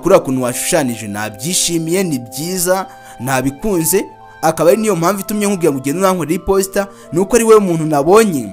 kuriya kuntu washushanyije nabyishimiye, ni byiza, nabikunze. Akaba ari niyo mpamvu itumye nkubwira ngo ugende unankorere iposita, ni uko ari wowe muntu nabonye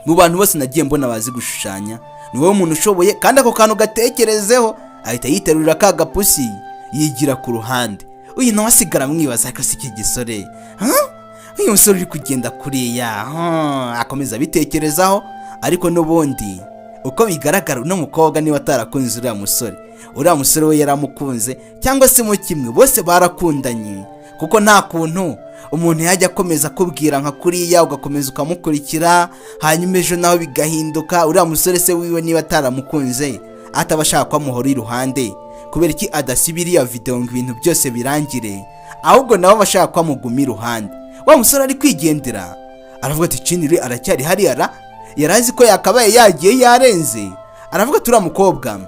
mu bantu bose nagiye mbona bazi gushushanya, ni wowe muntu ushoboye. Kandi ako kantu gatekerezeho." Ahita yiterurira ka gapusi yigira ku ruhande. Uyu nawe asigara amwibaza: "Ariko si iki gisore, huh? Uyu musore uri kugenda kuriya, huh?" Akomeza abitekerezaho, ariko n'ubundi uko bigaragara uno mukobwa niba atarakunze uriya musore, uriya musore we yaramukunze, cyangwa se mo kimwe bose barakundanye. Kuko nta kuntu umuntu yajya akomeza akubwira nka kuriya, ugakomeza ukamukurikira, hanyuma ejo nawe bigahinduka. Uriya musore se wiwe niba ataramukunze, ataba ashaka ko amuhora iruhande, kubera iki adasiba iriya videwo ngo ibintu byose birangire? Ahubwo nawe aba ashaka ko amuguma iruhande. Wa musore ari kwigendera, aravuga ati: "Ciniri aracyari hariya ra." Yari azi ko yakabaye yagiye yarenze. Aravuga ati: "Uriya mukobwa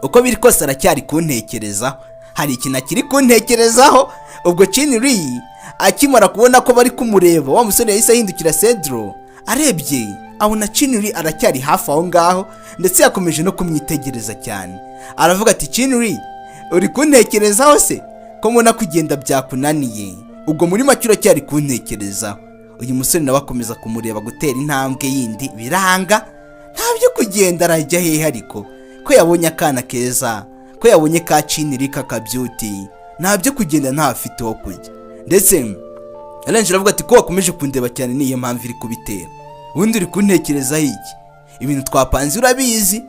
uko biri kose aracyari kuntekerezaho, hari ikintu akiri kuntekerezaho." Ubwo Ciniri akimara kubona ko bari kumureba, wa musore yahise ahindukira. Cedro arebye abona Ciniri aracyari hafi aho ngaho, ndetse yakomeje no kumwitegereza cyane. Aravuga ati: "Ciniri, uri kuntekerezaho se ko mbona kugenda byakunaniye? Ubwo muri make uracyari kuntekerezaho?" Uyu musore nawe akomeza kumureba, gutera intambwe yindi biranga, nta byo kugenda. Arajya hehe ariko ko yabonye akana keza, ko yabonye ka Ciniri k'akabyuti? Nta byo kugenda, ntafite ho kujya. Ndetse arangije aravuga ati: "Ko wakomeje kundeba cyane, niyo mpamvu iri kubitera? Ubundi uri kuntekerezaho iki? Ibintu twapanze urabizi.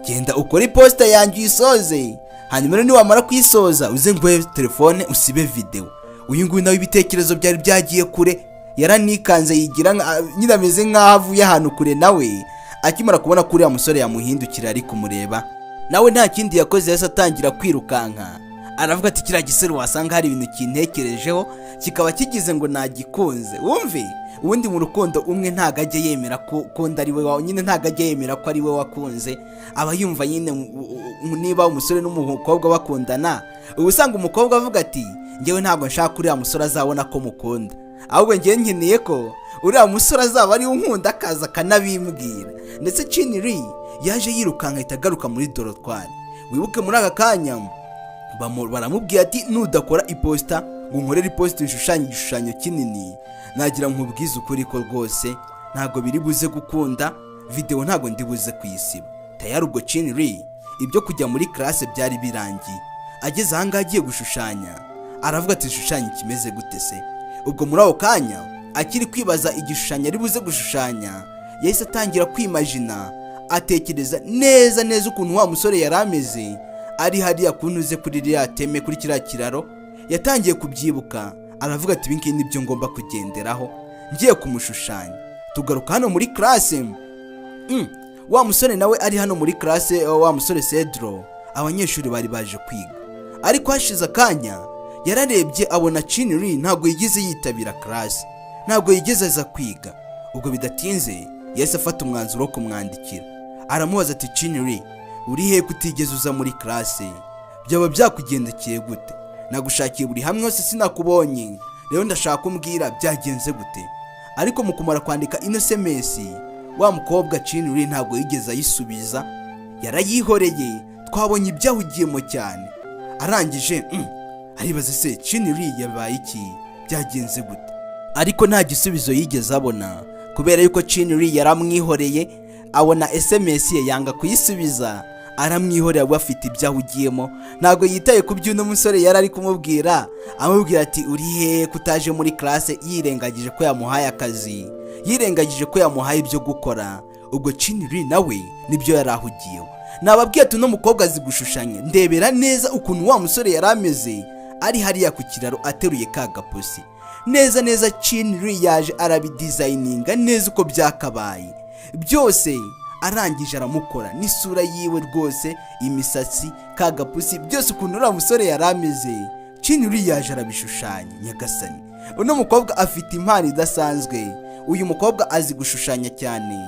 Genda ukore iposita yanjye uyisoze, hanyuma rero niwamara kuyisoza uze nguhe telefone usibe videwo." Uyu nguyu nawe ibitekerezo byari byagiye kure, yaranikanze, yigira nyine ameze nk'aho avuye ahantu kure. Nawe akimara kubona ko uriya musore yamuhindukira ari kumureba, nawe nta kindi yakoze, yahise atangira kwirukanka. Aravuga ati: "Kiriya gisore wasanga hari ibintu kintekerejeho, kikaba kigize ngo nagikunze." Wumve, ubundi mu rukundo umwe ntabwo ajya yemera ko undi ari we wawe nyine, ntabwo ajya yemera ko ari we wakunze. Aba yumva nyine niba umusore n'umukobwa bakundana, uba usanga umukobwa avuga ati: "Ngewe ntabwo nshaka uriya musore azabona ko mukunda, ahubwo ngewe nkeneye ko uriya musore azaba ariwe unkunda, akaza akanabimbwira." Ndetse Ciniri yaje yirukanka, ahita agaruka muri dortoir. Wibuke muri aka kanya baramubwiye ati: "Nudakora iposita ngo unkorere iposita ishushanya igishushanyo kinini, nagira nkubwize ukuri ko rwose ntabwo biri buze gukunda, videwo ntabwo ndi buze kuyisiba." Tayari ubwo Ciniri ibyo kujya muri classe byari birangiye. Ageze ahangaha agiye gushushanya, aravuga ati: "Ishushanya kimeze gute se?" Ubwo muri ako kanya akiri kwibaza igishushanyo ari buze gushushanya, yahise atangira kwimajina, atekereza neza neza ukuntu wa musore yari ameze ari hariya kuntuze kuri ririya teme, kuri kiriya kiraro. Yatangiye kubyibuka, aravuga ati: "Ibi ngibi nibyo ngomba kugenderaho ngiye kumushushanya." Tugaruka hano muri classe. Wa musore nawe ari hano muri classe, wa musore Cedro, abanyeshuri bari baje kwiga, ariko hashize akanya yararebye abona Ciniri ntabwo yigeze yitabira classe, ntabwo yigeze aza kwiga. Ubwo bidatinze yahise afata umwanzuro wo kumwandikira, aramubaza ati: "Ciniri, uri he kutigeze uza muri classe? Byaba byakugendekeye gute? Nagushakiye buri hamwe hose sinakubonye, rero ndashaka kumbwira byagenze gute." Ariko mu kumara kwandika ino SMS, wa mukobwa Ciniri ntabwo yigeze ayisubiza, yarayihoreye. Twabonye ibyahugiyemo cyane. Arangije aribaza: "Se Ciniri yabaye iki? Byagenze gute?" Ariko nta gisubizo yigeze abona, kubera yuko Ciniri yaramwihoreye. Abona SMS ye yanga kuyisubiza, aramwihorera, we afite ibyo ahugiyemo, ntabwo yitaye ku byo uno musore yari ari kumubwira, amubwira ati: "Uri he kutaje muri classe?" Yirengagije ko yamuhaye akazi, yirengagije ko yamuhaye ibyo gukora. Ubwo Ciniri nawe nibyo yari ahugiyeho. Nababwiye ati: "Uno mukobwa azi gushushanya." Ndebera neza ukuntu wa musore yari ameze ari hariya ku kiraro ateruye ka gapusi. Neza neza Ciniri yaje arabidesigninga neza uko byakabaye byose, arangije aramukora n'isura yiwe rwose, imisatsi, ka gapusi, byose ukuntu uriya musore yari ameze, Ciniri yaje arabishushanya. Nyagasani, uno mukobwa afite impano idasanzwe, uyu mukobwa azi gushushanya cyane.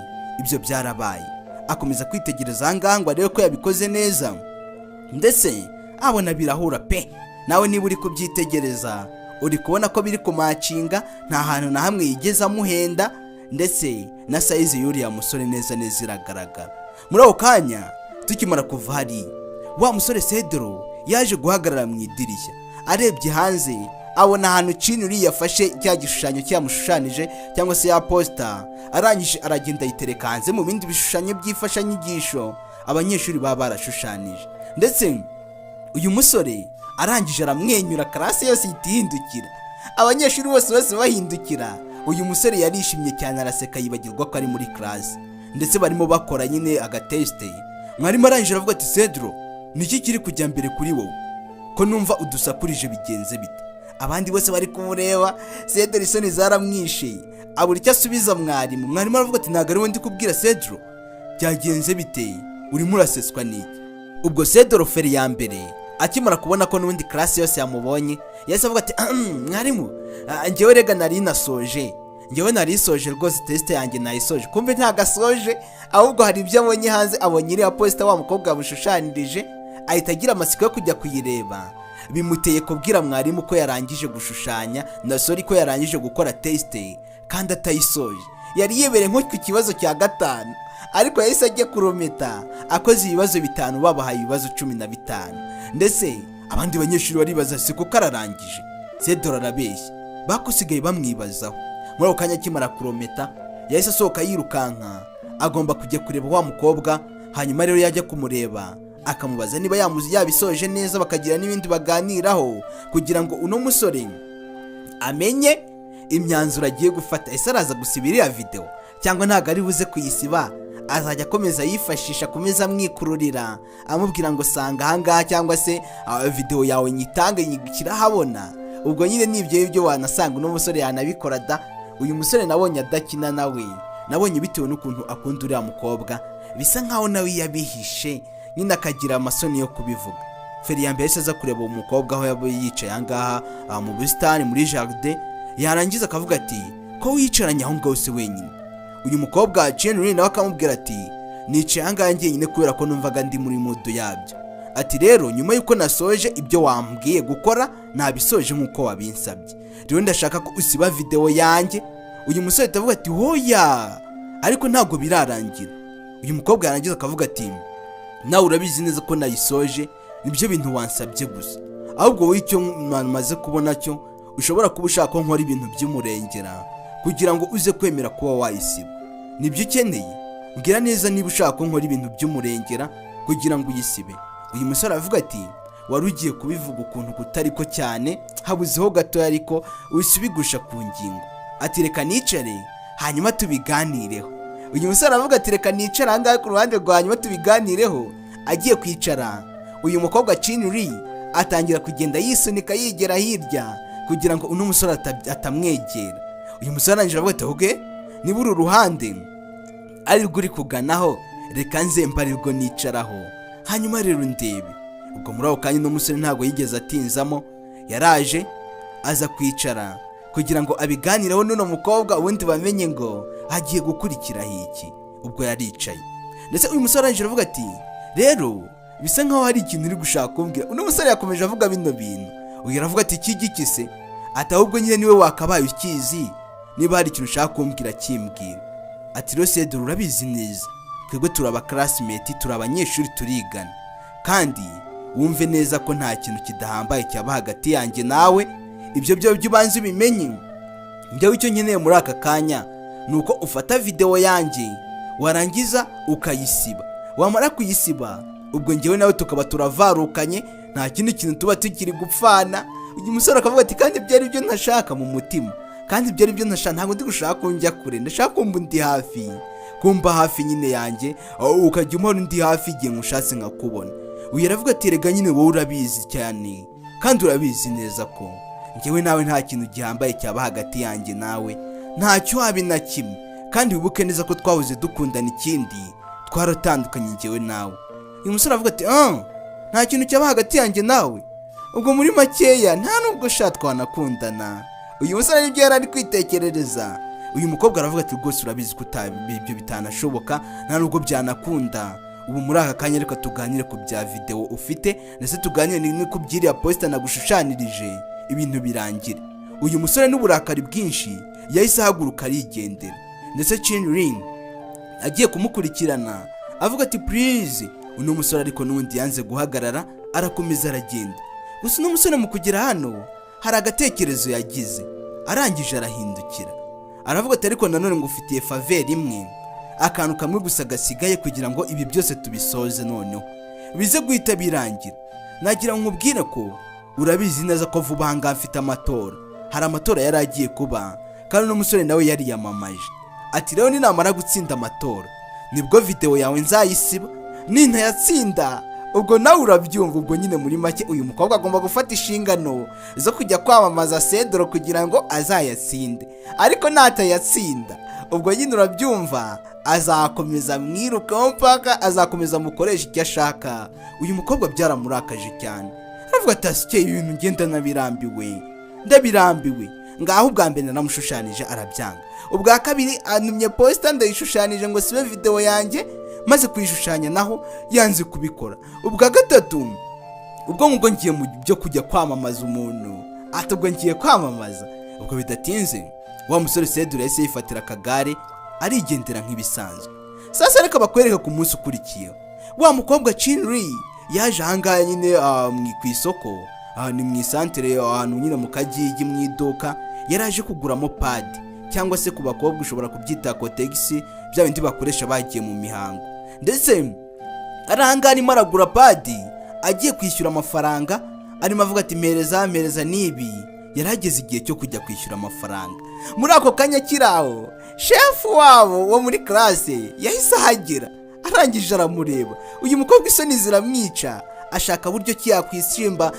Ibyo byarabaye, akomeza kwitegereza aha ngaha ngo arebe ko yabikoze neza, ndetse abona birahura pe. Nawe niba uri kubyitegereza, uri kubona ko biri kumatchinga, nta hantu na hamwe yigeze amuhenda, ndetse na size y'uriya musore neza neza iragaragara. Muri ako kanya tukimara kuva hariya, wa musore Cedro yaje guhagarara mu idirishya, arebye hanze abona ahantu Cinuri yafashe cya gishushanyo cyamushushanije cyangwa se ya posita, arangije aragenda ayitereka hanze mu bindi bishushanyo by'imfashanyigisho abanyeshuri baba barashushanije. Ndetse uyu musore arangije aramwenyura, classe yose ihita ihindukira, abanyeshuri bose bose bahindukira. Uyu musore yarishimye cyane, araseka, yibagirwa ko ari muri classe. Ndetse barimo bakora nyine agatest, mwarimu arangije aravuga ati: "Cedro, niki kiri kujya mbere kuri wowe ko numva udusakurije? Bigenze bite?" Abandi bose bari kumureba. Cedro isoni zaramwishe, abura icyo asubiza mwarimu. Mwarimu aravuga ati: "Ntabwo ari we ndi kubwira. Cedro, byagenze biteye? Urimo uraseswa n'iki?" Ubwo Cedro feri ya mbere akimara kubona ko n'ubundi class yose yamubonye, yahise avuga ati: "Mwarimu, njyewe rega nari nasoje, njyewe nari soje rwose, test yanjye nayisoje." Kumbe ntabwo asoje, ahubwo hari ibyo abonye hanze. Abonye iriya poster wa mukobwa yamushushanirije, ahita agira amatsiko yo kujya kuyireba. Bimuteye kubwira mwarimu ko yarangije gushushanya na sorry, ko yarangije gukora test kandi atayisoje. Yari yibereye nko ku kibazo cya gatanu, ariko yahise ajya kurometa akoze ibibazo bitanu, babahaye ibibazo 15. Ndetse abandi banyeshuri baribaza: "Si kuko ararangije? Cedro arabeshya." Bakusigaye bamwibazaho. Muri ako kanya akimara kurometa, yahise asohoka yirukanka, agomba kujya kureba wa mukobwa. Hanyuma rero yajya kumureba akamubaza niba yamuzi yabisoje neza, bakagira n'ibindi baganiraho kugira ngo uno musore amenye imyanzuro agiye gufata. Ese araza gusiba iriya videwo cyangwa ntabwo ari buze kuyisiba? Azajya akomeza yifashisha, akomeza amwikururira, amubwira ngo sanga ahangaha, cyangwa se videwo yawe nyitange nyikirahabona? Ubwo nyine ni ibyo wanasanga uno musore yanabikora da. Uyu musore nabonye adakina nawe, nabonye bitewe n'ukuntu akunda uriya mukobwa, bisa nkaho nawe yabihishe nyine akagira amasoni yo kubivuga. Feri ya mbere yahise aza kureba uwo mukobwa aho yaba yicaye ahangaha mu busitani, muri jardin. Yarangiza akavuga ati: "Ko wicaranye aho ngaho se wenyine?" Uyu mukobwa Chenry nawe akamubwira ati: "Nicaye ahangaha njyenyine kubera ko numvaga ndi muri mood yabyo." Ati: "Rero nyuma y'uko nasoje ibyo wambwiye gukora, nabisoje nk'uko wabinsabye, rero ndashaka ko usiba videwo yanjye." Uyu musore ahita avuga ati: "Hoya, ariko ntabwo birarangira." Uyu mukobwa yarangiza akavuga ati: "Nawe urabizi neza ko nayisoje, nibyo bintu wansabye gusa. Ahubwo wowe icyo maze kubona cyo, ushobora kuba ushaka ko nkora ibintu by'umurengera kugira ngo uze kwemera kuba wayisiba. Nibyo ukeneye? Mbwira neza niba ushaka ko nkora ibintu by'umurengera kugira ngo uyisibe." Uyu musore aravuga ati: "Wari ugiye kubivuga ukuntu kutari ko cyane, habuzeho gatoya, ariko uhise ubigusha ku ngingo." Ati: "Reka nicare hanyuma tubiganireho." Uyu musore aravuga ati: "Reka nicare ahangaha ku ruhande rwa, hanyuma tubiganireho." Agiye kwicara, uyu mukobwa Chinri atangira kugenda yisunika yigera hirya kugira ngo uno musore atamwegera. Uyu musore arangije aravuga ati: "Okay, niba uru ruhande arirwo uri kuganaho, reka nze mba arirwo nicaraho, hanyuma rero ndebe." Ubwo muri ako kanya uno musore ntabwo yigeze atinzamo, yaraje aza kwicara kugira ngo abiganireho n'uno mukobwa, ubundi bamenye ngo hagiye gukurikiraho iki. Ubwo yaricaye, ndetse uyu musore arangije aravuga ati: "Rero bisa nkaho hari ikintu uri gushaka kumbwira." Uno musore yakomeje avuga bino bintu. Uyu aravuga ati: "Iki giki se?" Ati: "Ahubwo nyine niwe wakabaye ukizi, niba hari ikintu ushaka kumbwira kimbwira." Ati: "Rero Cedro, urabizi neza twebwe turi aba classmate, turi abanyeshuri, turigana, kandi wumve neza ko nta kintu kidahambaye cyaba hagati yanjye nawe. Ibyo byo ubanza ubimenye. Njyewe icyo nkeneye muri aka kanya ni uko ufata videwo yanjye, warangiza ukayisiba. Wamara kuyisiba, ubwo njyewe nawe tukaba turavarukanye, nta kindi kintu tuba tukiri gupfana." Uyu musore akavuga ati: "Kandi ibyo ari byo ntashaka mu mutima, kandi ibyo ari byo ntashaka. Ntabwo ndi gushaka ko njya kure, ndashaka kumva undi hafi, kumva hafi nyine yanjye, aho ukajya umpora undi hafi igihe nkushatse nkakubona." Uyu aravuga ati: "Rega nyine wowe urabizi cyane, kandi urabizi neza ko njyewe nawe nta kintu gihambaye cyaba hagati yanjye nawe, ntacyo habe na kimwe. Kandi wibuke neza ko twahoze dukundana, ikindi twaratandukanye njyewe nawe." Uyu musore avuga ati: "Ah, nta kintu cyaba hagati yanjye nawe? Ubwo muri makeya nta nubwo sha twanakundana." Uyu musore nibyo yari ari kwitekerereza. Uyu mukobwa aravuga ati: "Rwose urabizi ko ibyo bitanashoboka, nta nubwo byanakunda. Ubu muri aka kanya reka tuganire ku bya videwo ufite, ndetse tuganire no ku by'iriya poster nagushushanirije, ibintu birangire." Uyu musore n'uburakari bwinshi yahise ahaguruka arigendera, ndetse Chin agiye kumukurikirana avuga ati: "Please." Uno musore ariko n'ubundi yanze guhagarara, arakomeza aragenda. Gusa uno musore mu kugera hano hari agatekerezo yagize, arangije arahindukira aravuga ati: "Ariko nanone ngufitiye favor imwe, akantu kamwe gusa gasigaye kugira ngo ibi byose tubisoze, noneho bize guhita birangira. Nagira ngo nkubwire ko urabizi neza ko vuba aha ngaha mfite amatora." Hari amatora yari agiye kuba, kandi uno musore nawe yariyamamaje. Ati: "Rero ninamara gutsinda amatora nibwo videwo yawe nzayisiba, nintayatsinda Ubwo nawe urabyumva. Ubwo nyine muri make uyu mukobwa agomba gufata inshingano zo kujya kwamamaza Cedro kugira ngo azayatsinde, ariko natayatsinda, ubwo nyine urabyumva, azakomeza mwirukaho mpaka azakomeza amukoresha icyo ashaka. Uyu mukobwa byaramurakaje cyane, aravuga ati: "Asikeye, ibintu ngenda nabirambiwe, ndabirambiwe. Ngaho ubwa mbere naramushushanije arabyanga, ubwa kabiri antumye poster ndayishushanije ngo sibe videwo yanjye, maze kuyishushanya naho yanze kubikora, ubwa gatatu ubwo ngubwo ngiye mu byo kujya kwamamaza umuntu." Ati: "Ubwo ngiye kwamamaza." Ubwo bidatinze wa musore Cedro yahise yifatira akagare arigendera nk'ibisanzwe. Sasa reka bakwereka ku munsi ukurikiyeho, wa mukobwa Chinri yaje ahangaha nyine ku isoko, ni mu isantere, ahantu nyine mu kagigi, mu iduka yari aje kuguramo pad, cyangwa se ku bakobwa ushobora kubyita Kotex, bya bindi bakoresha bagiye mu mihango. Ndetse ari ahangaha arimo aragura pad, agiye kwishyura amafaranga, arimo avuga ati: "Mpereza, mpereza n'ibi." Yari ageze igihe cyo kujya kwishyura amafaranga. Muri ako kanya kiri aho, shefu wabo wo muri classe yahise ahagera, arangije aramureba. Uyu mukobwa isoni ziramwica, ashaka buryo ki yakwitsimba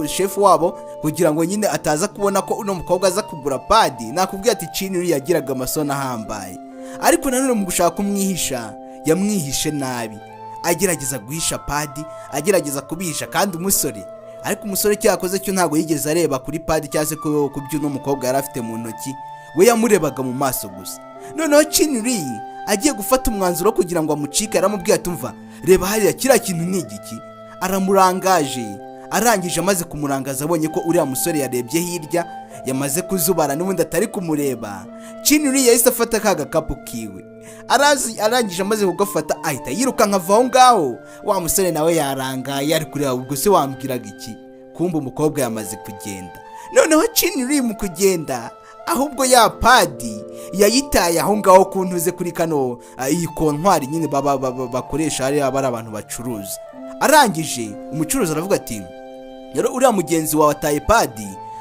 shefu wabo kugira ngo nyine ataza kubona ko uno mukobwa aza kugura pad. Nakubwiye ati Chiniri yagiraga amasoni ahambaye, ariko nanone mu gushaka kumwihisha yamwihishe nabi, agerageza guhisha pad, agerageza kubihisha. Kandi umusore, ariko umusore icyo yakoze cyo, ntabwo yigeze areba kuri pad cyangwa se ku byo uno mukobwa yari afite mu ntoki. We yamurebaga mu maso gusa. Noneho Chiniri agiye gufata umwanzuro kugira ngo amucike, yaramubwiye ati: "Umva, reba hariya, kiriya kintu ni igiki?" Aramurangaje. Arangije, amaze kumurangaza, abonye ko uriya musore yarebye hirya, yamaze kuzubara n'ubundi atari kumureba, Chiniri yahise afata ka gakapu kiwe. Arazi, arangije, amaze kugafata ahita yirukanka ava aho ngaho. Wa musore nawe yarangaye, ari kureba: "Ubwo se wambwiraga iki?" Kumva umukobwa yamaze kugenda. Noneho Chiniri mu kugenda, ahubwo ya pad yayitaye aho ngaho ku ntuze, kuri kano iyi kontwari nyine baba bakoresha hariya bari abantu bacuruza. Arangije umucuruzi aravuga ati: "Rero uriya mugenzi wawe ataye pad,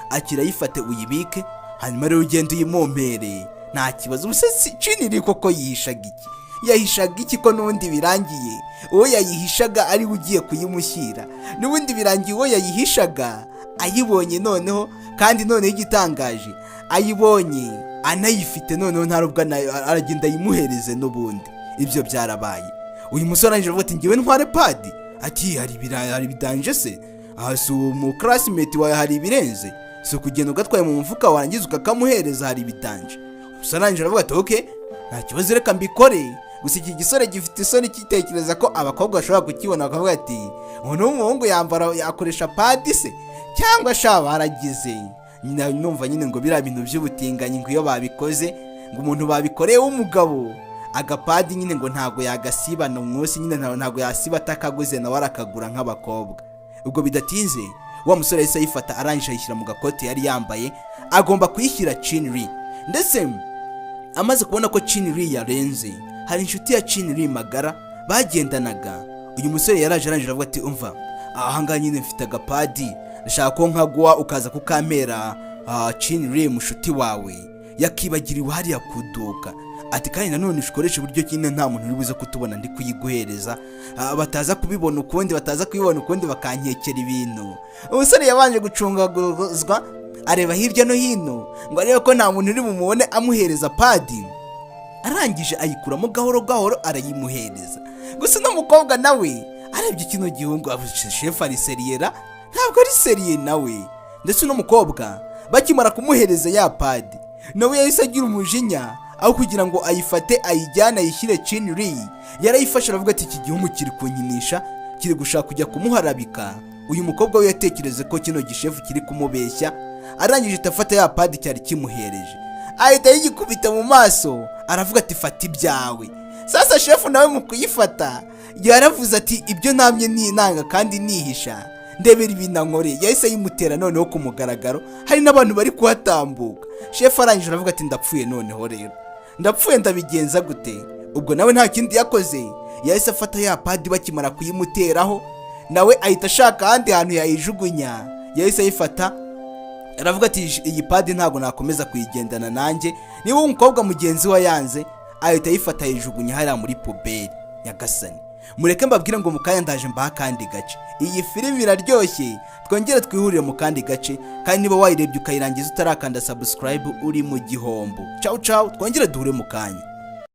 akira ayifate uyibike, hanyuma rero ugende uyimumpere, nta kibazo." Ubuse Chiniri koko yihishaga iki? Yahishaga iki ko n'ubundi birangiye uwo yayihishaga ari we ugiye kuyimushyira? N'ubundi birangiye uwo yayihishaga ayibonye. Noneho kandi, noneho igitangaje, ayibonye anayifite. Noneho ntarubwo aragenda ayimuhereze. N'ubundi ibyo byarabaye. Uyu musore arangije avuga ati: "Ngewe ntware pad?" Ati: "Hari ibidanje se? Aha si umu classmate wawe? Hari ibirenze? Si ukugenda ugatwaye mu mufuka, warangiza ukakamuhereza? Hari ibidanje?" Umusore arangije aravuga ati: "Okay, nta kibazo, reka mbikore." Gusa iki gisore gifite isoni, gitekereza ko abakobwa bashobora kukibona bakavuga ati: "Umuntu w'umuhungu yambara, yakoresha pad se?" Cyangwa sha baragize nyina, numva nyine ngo biriya bintu by'ubutinganyi, ngo iyo babikoze, ngo umuntu babikoreye w'umugabo agapad nyine ngo ntabwo yagasibana umunsi nyine, ntabwo yasiba atakaguze, nawe arakagura nk'abakobwa. Ubwo bidatinze wa musore yahise ayifata, arangije ayishyira mu gakote yari yambaye, agomba kuyishyira Chinri. Ndetse amaze kubona ko Chinri yarenze, hari inshuti ya Chinri magara bagendanaga. Uyu musore yaraje, arangije aravuga ati: "Umva, ahangaha nyine mfite agapad, ndashaka ko nkaguha ukaza kukampera Chinri mushuti wawe, yakibagiriwe hariya kuduka." Ati: "Kandi nanone ukoresha uburyo nyine nta muntu uri buze kutubona ndi kuyiguhereza, bataza kubibona ukundi, bataza kubibona ukundi bakankekera ibintu." Umusore yabanje gucungaguzwa, areba hirya no hino ngo arebe ko nta muntu uri bumubone amuhereza pad. Arangije ayikuramo gahoro gahoro, arayimuhereza. Gusa uno mukobwa nawe arebye kino gihungu, shefu ari sérieux ra? Ntabwo ari sérieux nawe. Ndetse uno mukobwa bakimara kumuhereza ya pad, nawe yahise agira umujinya. Aho kugira ngo ayifate ayijyane ayishyire Chinri, yarayifashe aravuga ati: "Iki gihungu kiri kunkinisha, kiri gushaka kujya kumuharabika." Uyu mukobwa we yatekereze ko kino gishefu kiri kumubeshya. Arangije ahita afata ya pad cyari kimuhereje, ahita yigikubita mu maso, aravuga ati: "Fata ibyawe." Sasa shefu nawe mu kuyifata yaravuze ati: "Ibyo namye ninanga kandi nihisha, ndebera ibintu ankoreye." Yahise yimutera noneho ku mugaragaro, hari n'abantu bari kuhatambuka. Shefu arangije aravuga ati: "Ndapfuye, noneho rero ndapfuye, ndabigenza gute?" Ubwo nawe nta kindi yakoze, yahise afata ya pad bakimara kuyimuteraho, nawe ahita ashaka ahandi hantu yayijugunya. Yahise ayifata, aravuga ati: "Iyi pad ntabwo nakomeza kuyigendana nanjye niba umukobwa mugenzi we yanze." Ahita ayifata ayijugunya hariya muri poubelle. Nyagasani! Mureke mbabwire ngo mu kanya ndaje mbaha akandi gace. Iyi filime iraryoshye, twongere twihurire mu kandi gace. Kandi niba wayirebye ukayirangiza utarakanda subscribe, uri mu gihombo. Ciao ciao, twongere duhure mu kanya.